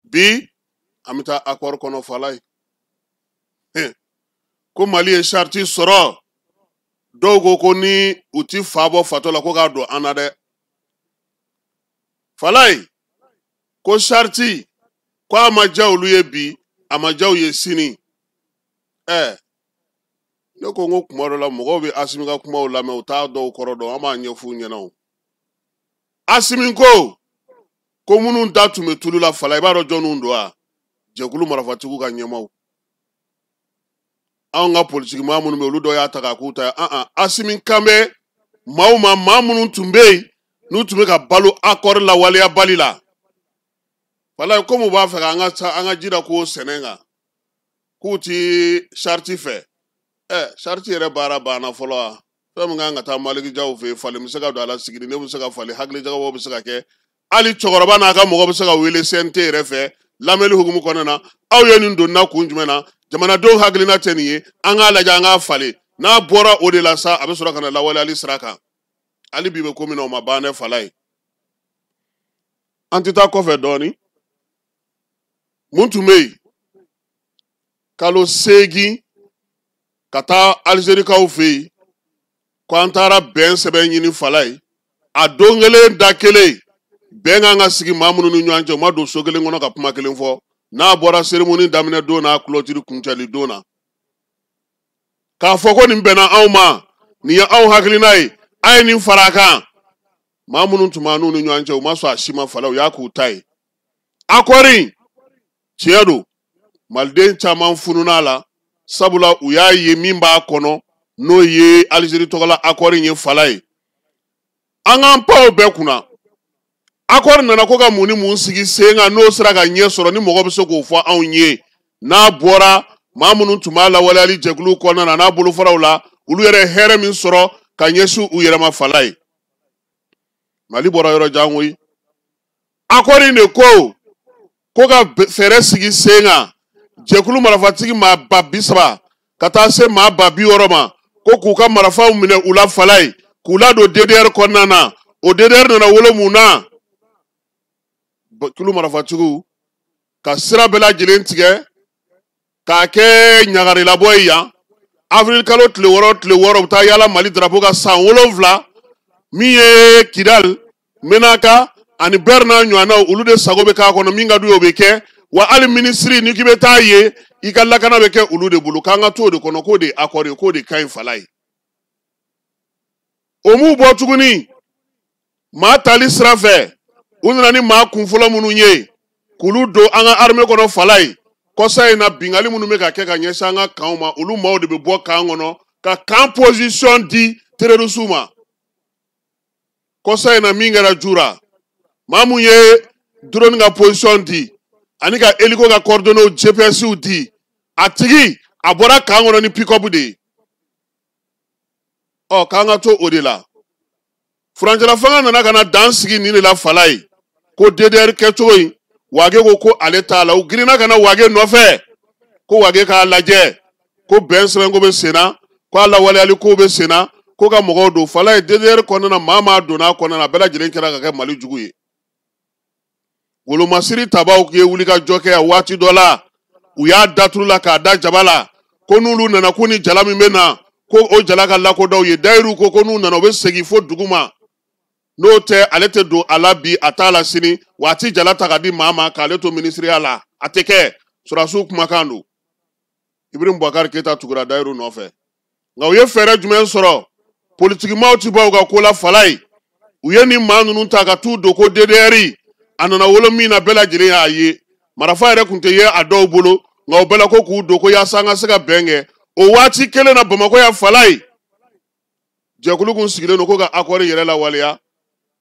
Bi an bɛ taa accord kɔnɔ Falaye. Ko Mali ye charte sɔrɔ, dɔw ko ko ni u ti fa bɔ fatɔ la ko k'a don an na dɛ. Falaye, ko charte ko a ma diya olu ye bi, a ma diya u ye sini. Ne ko n ko kuma dɔ la mɔgɔw bɛ Asimi ka kumaw lamɛn, u t'a dɔw kɔrɔ dɔn, an b'a ɲɛf'u ɲɛna o. Asimi ko ko minnu da tun bɛ tulu la Falaye, i b'a dɔn jɔnniw don wa? Jɛkulu marafatigiw ka ɲɛmaaw. Anw ka politikimaa minnu bɛ olu dɔw y'a ta k'a k'u ta ye. An Asimi kan bɛ maaw ma, maa minnu tun bɛ yen n'u tun bɛ ka balo accord lawaleyabali la. Falaye, komi u b'a fɛ k'an ka an ka ji da k'o sɛnɛ kan, k'u ti charte fɛ. Charte yɛrɛ baara banna fɔlɔ wa? Fɛn min kan ka taa Maliki Jaw fɛ yen, falen bɛ se ka don a la, sigininden bɛ se ka falen, hakili jagabɔ bɛ se ka kɛ, hali cɛkɔrɔba n'a ka mɔgɔ bɛ se ka wele CNT yɛrɛ fɛ lamɛnni hukumu kɔnɔna na. Aw ye nin don na kun jumɛn na? Jamanadenw hakilina tɛ nin ye, an k'a lajɛ, an k'a falen. N'a bɔra o de la sa, a bɛ sɔrɔ ka na lawaleyali sira kan. Hali bi bɛ ko min na, o ma ban dɛ Falaye. An tɛ taa kɔfɛ dɔɔnin. Mun tun bɛ yen? Kalo 8 ka taa Alizerikaw fɛ yen, ko an taara bɛn sɛbɛn ɲini Falaye. A don kelen da kelen, bɛn kan ka sigi maa minnu ni ɲɔgɔn cɛ, u ma don so kelen kɔnɔ ka kuma kelen fɔ. N'a bɔra cérémonie daminɛ don n'a clôture kuncɛli don na, k'a fɔ ko nin bɛnna anw ma, nin ye anw hakilina ye, a ye nin fara a kan. Maa minnu tun b'an n'u ni ɲɔgɔn cɛ, u ma sɔn a si ma Falaye, u y'a k'u ta ye. Accord in tiɲɛ don, maliden caman fununa a la, sabula u y'a ye min b'a kɔnɔ, n'o ye Alizeri tɔgɔla accord in ye Falaye. An k'an pan o bɛɛ kunna. Accord nana ko ka mun ni mun sigi sen kan, n'o sera ka ɲɛ sɔrɔ, ni mɔgɔ bɛ se k'o fɔ anw ye. N'a bɔra maa minnu tun b'a lawaleyali jɛkulu kɔnɔna na n'a bolofaraw la, olu yɛrɛ ye hɛrɛ min sɔrɔ ka ɲɛsin u yɛrɛ ma Falaye. Mali bɔra yɔrɔ jan koyi. Accord in de ko ko ka fɛɛrɛ sigi sen kan, jɛkulu marifatigi maa 30,000 ka taa se maa 60,000 ma, ko k'u ka marifaw minɛ u la Falaye, k'u ladon DDR kɔnɔna na. O DDR nana wolo mun na? Kulu marifatigiw ka sira bɛɛ lajɛlen tigɛ k'a kɛ ɲagarilabɔ ye yan. Avril kalo tile 6, tile 6, u bɛ taa yala Mali drapeau kan san 7, min ye Kidal, Menaka ani Bɛr n'a ɲɔgɔnnaw, olu de sago bɛ k'a kɔnɔ, min ka d'u ye o bɛ kɛ. Wa hali minisiri, n'i k'i bɛ taa yen, i ka lakana bɛ kɛ olu de bolo. K'an ka to o de kɔnɔ, k'o de ye accord ye, k'o de ka ɲi Falaye. O m'u bɔ tuguni maa tali sira fɛ, u nana ni maa kunfɔlɔ minnu ye k'olu don an ka armée kɔnɔ Falaye. Kɔsa in na, bingali minnu bɛ ka kɛ ka ɲɛsin an ka kanw ma, olu maaw de bɛ bɔ kan kɔnɔ ka kan position di terrorisiw ma. Kɔsa in na min kɛra Jura, maa mun ye drone ka position di ani ka hélico ka coordonnées GPS di, a tigi a bɔra kan kɔnɔ ni pick-up de ye. K'an ka to o de la. Furancɛla fanga nana ka na dan sigi nin de la Falaye, ko DDR kɛcogo in, Wage ko ko ale t'a la. U girinna ka na Wage nɔfɛ, ko Wage k'a lajɛ, ko bɛn sɛbɛnko bɛ sen na, ko a lawaleyali ko bɛ sen na, ko ka mɔgɔw don Falaye. DDR kɔnɔna na, maa maa donna a kɔnɔna na, a bɛɛ lajɛlen kɛra ka kɛ Mali jugu ye. Wolomasiri tabaw ye wulikajɔ kɛ a waati dɔ la, u y'a daturu la k'a da jaba la, ko n'olu nana, ko ni jala min bɛ na, ko o jala ka lakodɔn u ye. Dayiru ko ko n'u nana, u bɛ segin fo dugu ma, n'o tɛ ale tɛ don a la bi, a t'a la sini, wa a ti jala ta ka di maa ma k'ale to minisiriya la, a tɛ kɛ. Sɔrɔdasiw kumakan don. Ibrahim Boubacar Keita tugura Dayiru nɔfɛ. Nka u ye fɛɛrɛ jumɛn sɔrɔ? Politikimaw ti bɔ u ka ko la Falaye. U ye nin maa ninnu ta ka t'u don ko DDR, a nana wolo min na, bɛɛ lajɛlen y'a ye. Marifa yɛrɛ tun tɛ ye a dɔw bolo, nka o bɛɛ la ko k'u don ko yaasa an ka se ka bɛn kɛ. O waati kelen na Bamakɔ yan Falaye, jɛkulu kun sigilen don ko ka accord yɛrɛ lawaleya.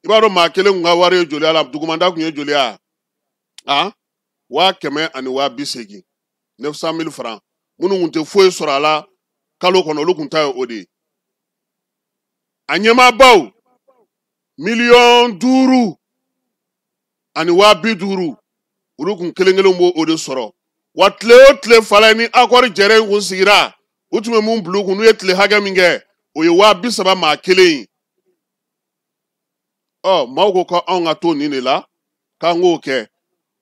I b'a dɔn maa kelen kun ka wari ye joli la, dugumanda kun ye joli ya? A 100,000 ani 80,000, 900 000 francs. Minnu kun tɛ foyi sɔrɔ a la kalo kɔnɔ, olu kun ta ye o de ye. A ɲɛmaabaw 5,5 miliyɔn ani 50,000, olu kun kelen kelen b'o o de sɔrɔ. Wa tile o tile Falaye, ni accord jɛrɛ in kun sigira, u tun bɛ mun bila u kun n'u ye tile hakɛ min kɛ, o ye 30,000 maa kelen ye. Maaw ko ko anw ka to nin de la, k'an k'o kɛ.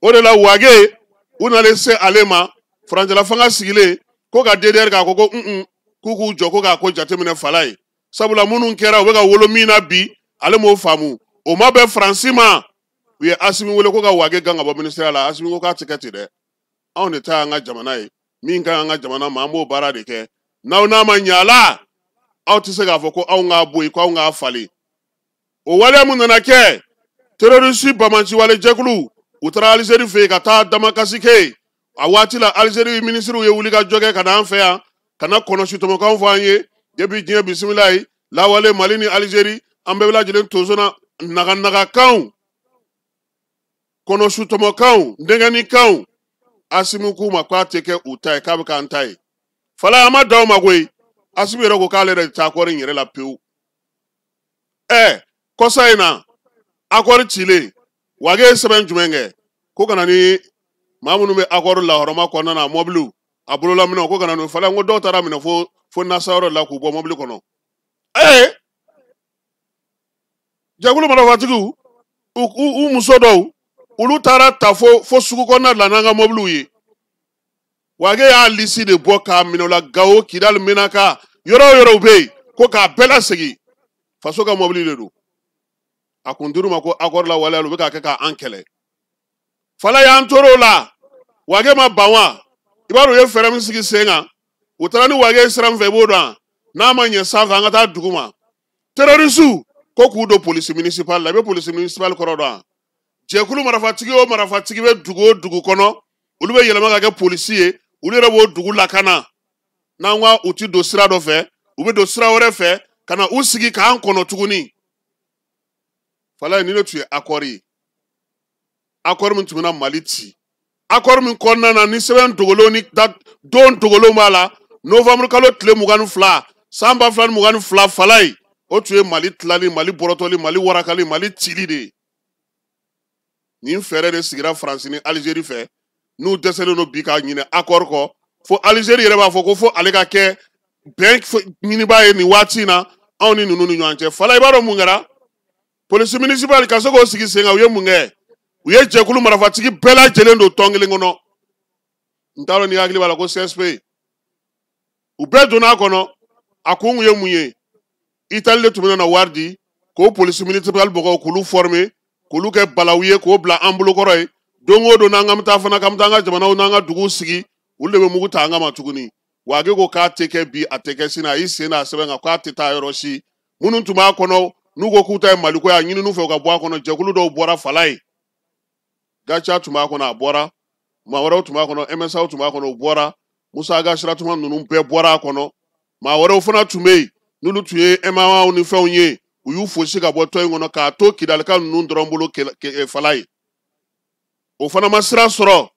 O de la Wage u nalen se ale ma furancɛla fanga sigilen ko ka DDR k'a ko ko un k'u k'u jɔ ko k'a ko jateminɛ fala ye, sabula minnu kɛra u bɛ ka wolo min na bi ale m'o faamu. O ma bɛn Faransi ma, u ye Asimi wele ko ka Wage gan ka bɔ ministère la. Asimi ko k'a tɛ kɛ ten dɛ, anw de ta y'an ka jamana ye, min ka ɲi an ka jamana ma an b'o baara de kɛ, n'aw n'a ma ɲɛ a la aw tɛ se k'a fɔ ko anw k'a bɔ yen ko anw k'a falen. O waleya mun nana kɛ, terroriste bamaciwale jɛkulu u taara Algérie fɛ yen ka taa damakasi kɛ yen. A waati la Algérie minisiriw ye wuli ka jɔ kɛ ka na an fɛ yan ka na kɔnɔsitɔmɔkanw fɔ an ye. Depuis diɲɛ bisimila ye lawale Mali ni Algérie an bɛɛ lajɛlen tonso na naganagakanw, kɔnɔsutɔmɔkanw, nɛgɛnnikanw. Asimi k'u ma k'a tɛ kɛ u ta ye, k'a bɛ k'an ta ye. Fala an ma dan o ma koyi, Asimi yɛrɛ ko k'ale yɛrɛ tɛ accord in yɛrɛ la pewu. Ɛ kɔsa in na accord cilen, Wage ye sɛbɛn jumɛn kɛ ko ka na ni maa minnu bɛ accord lahɔrɔma kɔnɔna na, mɔbiliw a bololaminɛw ko ka na n'o. Fala n ko dɔw taara minɛ fo nasa yɔrɔ la k'u bɔ mɔbili kɔnɔ. Ee jɛkulu marafatigiw u muso dɔw olu taara ta fo sugu kɔnɔna la n'an ka mɔbiliw ye. Wage y'a lisi de bɔ k'a minɛ o la Gawo, Kidali, Menaka, yɔrɔ o yɔrɔ bɛ yen ko k'a bɛɛ lasegin. Faso ka mɔbili de don. A kun dir'u ma ko accord la waleya u bɛ k'a kɛ k'an kɛlɛ. Fala y'an tor'o la, Wage ma ban wa? I b'a dɔn u ye fɛɛrɛ min sigi sen kan, u taara ni Wage ye sira min fɛ i b'o dɔn, n'a ma ɲɛ sanfɛ an ka taa dugu ma. Terroriste ko k'u don police municipale la, i bɛ police municipale kɔrɔ dɔn? Jɛkulu marafatigi o marafatigi bɛ dugu o dugu kɔnɔ, olu bɛ yɛlɛma ka kɛ polisi ye, olu yɛrɛ b'o dugu lakana. N'an ko u ti don sira dɔ fɛ, u bɛ don sira wɛrɛ fɛ ka na u sigi k'an kɔnɔ tuguni. Fala ni ne tun ye accord ye, accord min tun bɛna Mali ci, accord min kɔnɔna na ni sɛbɛn dogolenw ni don dogolenw b'a la, novembre kalo tile 22 san 2022, fala ye o tun ye Mali tilali, Mali bɔrɔtɔli, Mali warakali, Mali cili de ye. Nin fɛɛrɛ de sigira Faransi ni Algérie fɛ, n'u dɛsɛlen don bi k'a ɲinɛ accord kɔ, fo Algérie yɛrɛ b'a fɔ ko fo ale ka kɛ bɛn ɲinibaa ye nin waati in na anw ni ninnu ni ɲɔgɔn cɛ. Fala i b'a dɔn mun kɛra? Police municipale ka se k'o sigi sen kan, u ye mun kɛ? U ye jɛkulu marafatigi bɛɛ lajɛlen don tɔn kelen kɔnɔ. N t'a dɔn n'i hakili b'a la ko CSP u bɛɛ donna a kɔnɔ. A kun ye mun ye? Itali de tun bɛna na wari di k'o police municipale mɔgɔw k'olu former, k'olu kɛ balawu ye, k'o bila an bolokɔrɔ ye. Don o don n'an k'an bɛ taa fana, k'an bɛ taa an ka jamanaw n'an ka duguw sigi, olu de bɛ mugu ta an kama tuguni. Wage ko k'a tɛ kɛ bi, a tɛ kɛ sini, a y'i sen da a sɛbɛn kan k'a tɛ taa yɔrɔ si. Minnu tun b'a kɔnɔ n'u ko k'u ta ye Maliko ye, a ɲinini fɛ u ka bɔ a kɔnɔ. Jɛkulu dɔw bɔra fala ye, Gacha tun b'a kɔnɔ, a bɔra. Maa wɛrɛw tun b'a kɔnɔ, MSA tun b'a kɔnɔ, u bɔra. Musa Agasiratuma ninnu bɛɛ bɔra a kɔnɔ. Maa wɛrɛw fana tun bɛ yen n'olu tun ye MAA ni fɛnw ye, u y'u fosi ka bɔ tɔn in kɔnɔ k'a to Kidalika ninnu dɔrɔn bolo fala ye. O fana ma sira sɔrɔ.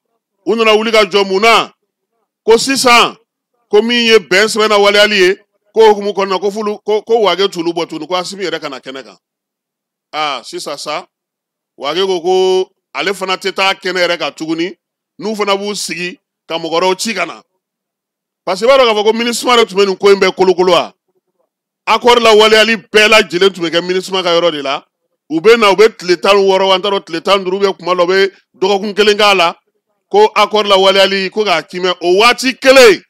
U nana wuli ka jɔ mun na? Ko sisan ko min ye bɛn sɛbɛn na waleyali ye, ko hukumu kɔnɔna ko fulu ko Wage t'olu bɔ tuguni, ko Asimi yɛrɛ ka na kɛnɛ kan. Aa sisan sa Wage ko ko ale fana tɛ taa kɛnɛ yɛrɛ kan tuguni, n'u fana b'u sigi ka mɔgɔ wɛrɛw ci ka na. Parce que i b'a dɔn k'a fɔ ko MINUSMA de tun bɛ nin ko in bɛɛ kolokolo wa? Accord la waleyali bɛɛ lajɛlen tun bɛ kɛ MINUSMA ka yɔrɔ de la. U bɛ na, u bɛ tile 16 wa n t'a dɔn tile 15 bɛ kuma la, u bɛ dɔgɔkun kelen k'a la ko accord la waleyali ko k'a kimɛ. O waati kelen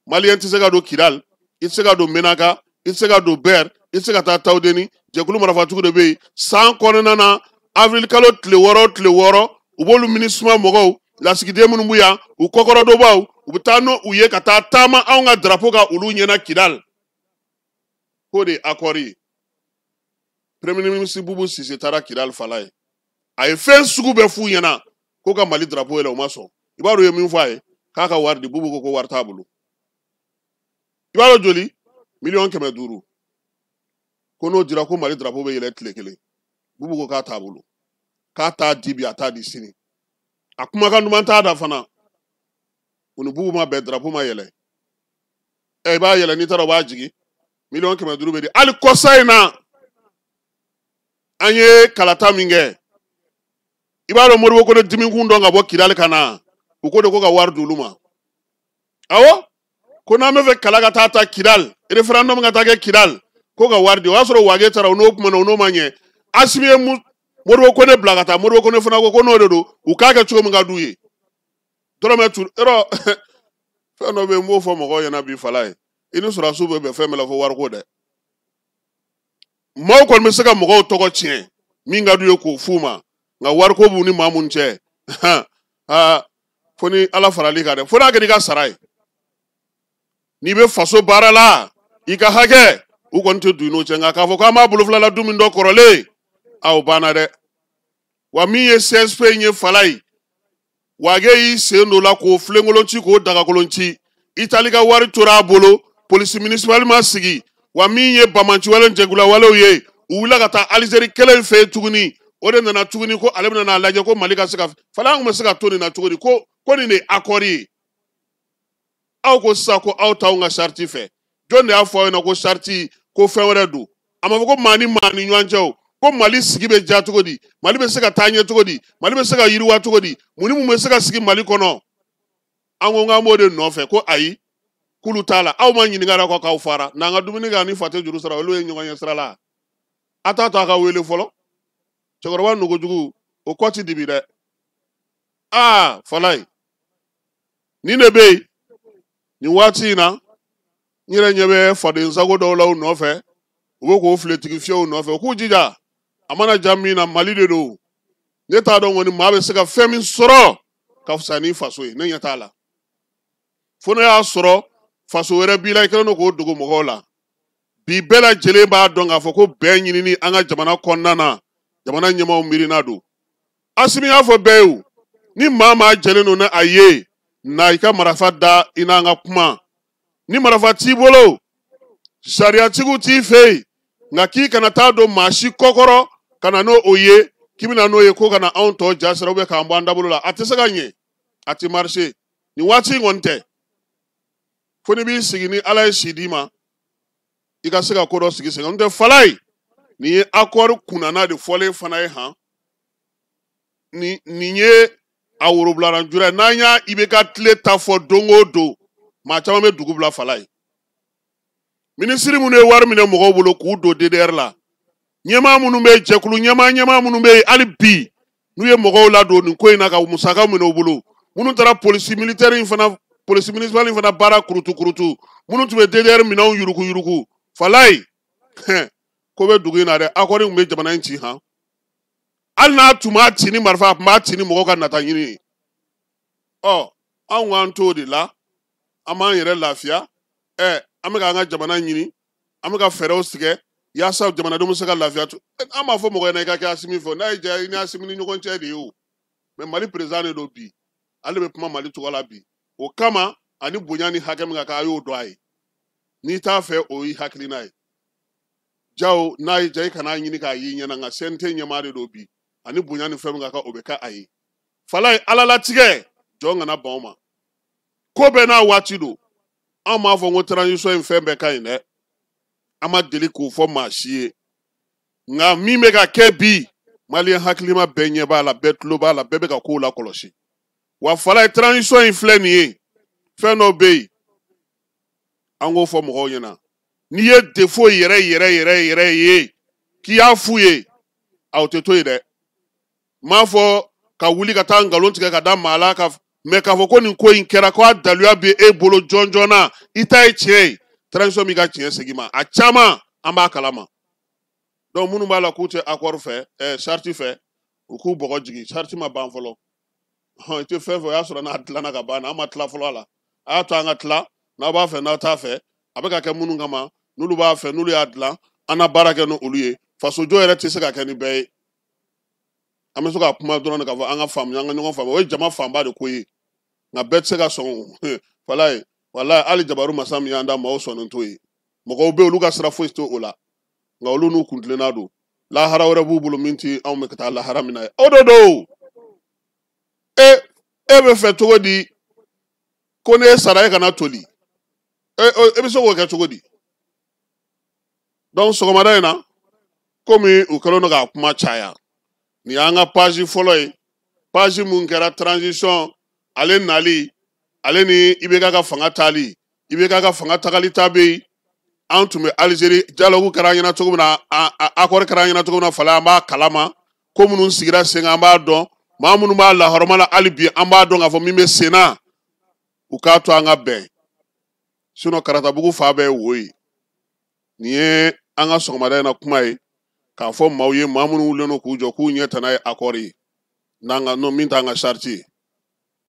Maliyɛn tɛ se ka don Kidal, i tɛ se ka don Menaka, i tɛ se ka don Bɛr, i tɛ se ka taa Tawudeni. Jɛkulu marafatigiw de bɛ yen. San kɔnɔna na avril kalo tile 6 o tile 6, u b'olu MINUSMA mɔgɔw lasigiden minnu b'u yan, u kɔkɔrɔdonbaw, u bɛ taa n'u ye ka taa taama anw ka drapeau kan olu ɲɛna Kidal. K'o de ye accord ye. Premier ministre Bubu Sise taara Kidal fala ye, a ye fɛn sugu bɛɛ f'u ɲɛna ko ka Mali drapeau yɛlɛ, u ma sɔn. I b'a dɔn u ye min fɔ a ye? K'a ka wari di. Bubu ko ko wari t'a bolo. I b'a dɔn joli? 500 million. Ko n'o dira ko Mali drapeau bɛ yɛlɛ tile kelen. Bubu ko k'a t'a bolo, k'a t'a di bi, a t'a di sini. A kumakan duman t'a da fana. U ni Bubu ma bɛn, drapeau ma yɛlɛ. Ɛ i b'a yɛlɛ, n'i taara u b'a jigin. 500 million bɛ di. Hali kɔsa in na an ye kalata min kɛ, i b'a dɔn Modibo Kone dimikun dɔn ka bɔ Kidali ka na, u ko de ko ka wari d'olu ma. Awɔ, ko n'an bɛ fɛ kala ka taa ta Kidali, référendum ka taa kɛ Kidali, ko ka wari di. O y'a sɔrɔ Wage taara, o n'o kumana, o n'o ma ɲɛ. Asimi ye Modibo Kone bila ka taa, Modibo Kone fana ko ko n'o de don, u k'a kɛ cogo min ka d'u ye. Dɔrɔmɛ tu yɔrɔ fɛn dɔ bɛ yen, n b'o fɔ mɔgɔw ɲɛna bi fala ye, i ni sɔrɔdasiw bɛ bɛn fɛn bɛɛ la fo wariko dɛ. Maaw kɔni bɛ se ka mɔgɔw tɔgɔ tiɲɛ min ka d'u ye k'o f'u ma, nka wariko b'u ni maa mun cɛ, aa fo ni Ala farali kan dɛ, fo n'a kɛra i ka sara ye. N'i bɛ faso baara la, i ka hakɛ u kɔni tɛ don i n'o cɛ, nka k'a fɔ k'an b'a bolo fila la du min dɔ kɔrɔlen, a o banna dɛ. Wa min ye CSP in ye fala ye, Wage y'i sen don la k'o filenkolon ci, k'o dagakolon ci. Itali ka wari tora a bolo, polisi municipal ma sigi. Wa min ye bamanciwale jɛkulawalew ye, u wulila ka taa Alizeri kelen fɛ yen tuguni. O de nana tuguni ko ale bɛna n'a lajɛ ko Mali ka se ka fala, an tun bɛ se ka to nin na cogo di, ko nin de ye accord ye. Aw ko sisan ko aw t'anw ka charte fɛ. Jɔn de y'a fɔ aw ɲɛna ko charte ko fɛn wɛrɛ don? A ma fɔ ko maa ni maa ni ɲɔgɔn cɛ o, ko Mali sigi bɛ diya cogo di, Mali bɛ se ka taa ɲɛ cogo di, Mali bɛ se ka yiriwa cogo di, mun ni mun bɛ se ka sigi Mali kɔnɔ. An ko k'an b'o de nɔfɛ, ko ayi k'olu t'a la. Aw ma ɲininka la ko k'aw fara n'an ka dumuni kɛ ani fa tɛ juru sara, olu ye ɲɔgɔn ɲɛ sira la. A t'a to a ka wele fɔlɔ. Cɛkɔrɔba nogojugu o kɔ ti dibi dɛ. Aa falayi, nin de bɛ yen nin waati in na. N yɛrɛ ɲɛ bɛ faden sago dɔw la u nɔfɛ, u bɛ k'o filetigi fiyɛw nɔfɛ. U k'u jija, a mana ja min na, Mali de don. Ne t'a dɔn kɔni maa bɛ se ka fɛn min sɔrɔ ka fisa ni faso ye, ne ɲɛ t'a la. Fo ne y'a sɔrɔ faso wɛrɛ b'i la, i kɛlen don k'o dogo mɔgɔw la. Bi bɛɛ lajɛlen b'a dɔn k'a fɔ ko bɛn ɲinini an ka jamana kɔnɔna na, jamana ɲɛmaaw miirina don. Asimi y'a fɔ bɛɛ ye o, ni maa maa jɛlen don ni a ye, na i ka marifa da i n'an ka kuma. Ni marifa t'i bolo, sariyatigiw t'i fɛ yen, nka k'i kana taa don maa si kɔkɔrɔ ka na n'o ye, k'i bɛna n'o ye ko ka na anw tɔ ja sira k'an bɔ an dabolo la, a tɛ se ka ɲɛ, a tɛ marcher. Nin waati in kɔni tɛ. Fo n'i b'i sigi ni Ala ye si d'i ma, i ka se ka ko dɔ sigi sen kan. N'o tɛ falayi, nin ye accord kunnana de fɔlen fana ye han. Nin ye a worobilaran jura ye. N'an y'a IBK tile ta fɔ don o don, maa caman bɛ dugu bila falayi. Minisiri minnu ye wari minɛ mɔgɔw bolo k'u don DDR la, ɲɛmaa minnu bɛ jɛkulu ɲɛmaa minnu bɛ yen hali bi n'u ye mɔgɔw ladon nin ko in na ka musakaw minɛ u bolo, minnu taara polisi militaire in fana, polisi municipal in fana baara kurutu kurutu, minnu tun bɛ DDR minɛnw yuruku yuruku, falayi ko bɛ dugu in na dɛ. Accord in tun bɛ jamana in ci han. Hali n'a tun b'a ci ni marifa, a tun b'a ci ni mɔgɔw ka nata ɲini ye. Ɔ anw k'an t'o de la, an b'an yɛrɛ lafiya. An bɛ k'an ka jamana ɲini, an bɛ ka fɛɛrɛw tigɛ yaasa jamanadenw bɛ se ka lafiya. An b'a fɔ mɔgɔ ɲɛna i ka kɛ Asimi fɛ, n'a ye diya i ni Asimi ni ɲɔgɔn cɛ de ye o. Mɛ Mali président de don bi, ale bɛ kuma Mali tɔgɔ la bi. O kama ani bonya ni hakɛ min ka kan, a y'o dɔn a ye. N'i t'a fɛ, o y'i hakilina ye. Jawo n'a ye diya i kana ɲini k'a y'i ɲɛna, nka CNT ɲɛmaa de don bi, ani bonya ni fɛn min ka kan, o bɛ kɛ a ye. Falayi, Ala latigɛ jɔn kana ban o ma. Ko bɛɛ n'a waati don. An m'a fɔ ko transition in fɛn bɛɛ ka ɲi dɛ, an ma deli k'o fɔ maa si ye. Nka min bɛ ka kɛ bi, maliyɛn hakilima bɛɛ ɲɛ b'a la, bɛɛ tulo b'a la, bɛɛ bɛ ka kow lakɔlɔsi. Wa falayi, transition in filɛ nin ye, fɛn dɔ bɛ yen, an k'o fɔ mɔgɔw ɲɛna. N'i ye défaut yɛrɛ yɛrɛ yɛrɛ yɛrɛ ye k'i y'a f'u ye, aw tɛ to yen dɛ. N m'a fɔ ka wuli ka taa nkalon tigɛ ka da maa la ka mɛ k'a fɔ ko nin ko in kɛra ko a daluya bɛ e bolo jɔn jɔnna, i ta ye tiɲɛ ye. Transition b'i ka tiɲɛ segin ma, a caman an b'a kalama. Donc minnu b'a la k'u tɛ accord fɛ, charte fɛ, u k'u bɔgɔ jigin. Charte ma ban fɔlɔ. I tɛ fɛn fɛn, o y'a sɔrɔ n'a dilanna ka ban, an ma tila fɔlɔ a la. A y'a to an ka tila, n'aw b'a fɛ n'aw t'a fɛ, a bɛ ka kɛ minnu kama, n'olu b'a fɛ, n'olu y'a dilan, an na baara kɛ n'olu ye. Fasojɔ yɛrɛ tɛ se ka kɛ ni bɛɛ ye. An bɛ se ka kuma dɔrɔn de k'a fɔ an ka faamuya, an ka ɲɔgɔn faamuya, o ye jama fanba de ko ye. Nka bɛɛ tɛ se ka sɔn falayi. Walayi, hali jabaru masa min y'an da, maaw sɔnnen t'o ye. Mɔgɔw bɛ yen, olu ka sira foyi t'o la, nka olu n'u kuntilenna don. Lahara wɛrɛ b'u bolo min ti anw bɛ ka taa lahara min na ye. O de don. E bɛ fɛ cogo di ko ne sara e kana toli? E bɛ se k'o kɛ cogo di? Donc sɔgɔmada in na, komi u kɛlen don k'a kuma caya, nin y'an ka page fɔlɔ ye. Page mun kɛra transition ale nali, ale ni IBK ka fanga taali, IBK ka fanga tagali ta bɛ yen. An tun bɛ Algérie, dialogue kɛra an ɲɛna cogo min na, accord kɛra an ɲɛna cogo min na, fala an b'a kalama. Ko minnu sigira sen kan, an b'a dɔn. Maa minnu b'a lahɔrɔma la hali bi, an b'a dɔn k'a fɔ min bɛ sen na, u k'a to an ka bɛn, sinon Karatabugu fa bɛɛ ye wo ye. Nin ye an ka sɔgɔmada in na kuma ye k'a fɔ maaw ye, maa minnu wulilen don k'u jɔ k'u ɲɛ tana ye accord ye n'an ka, min t'an ka charte ye.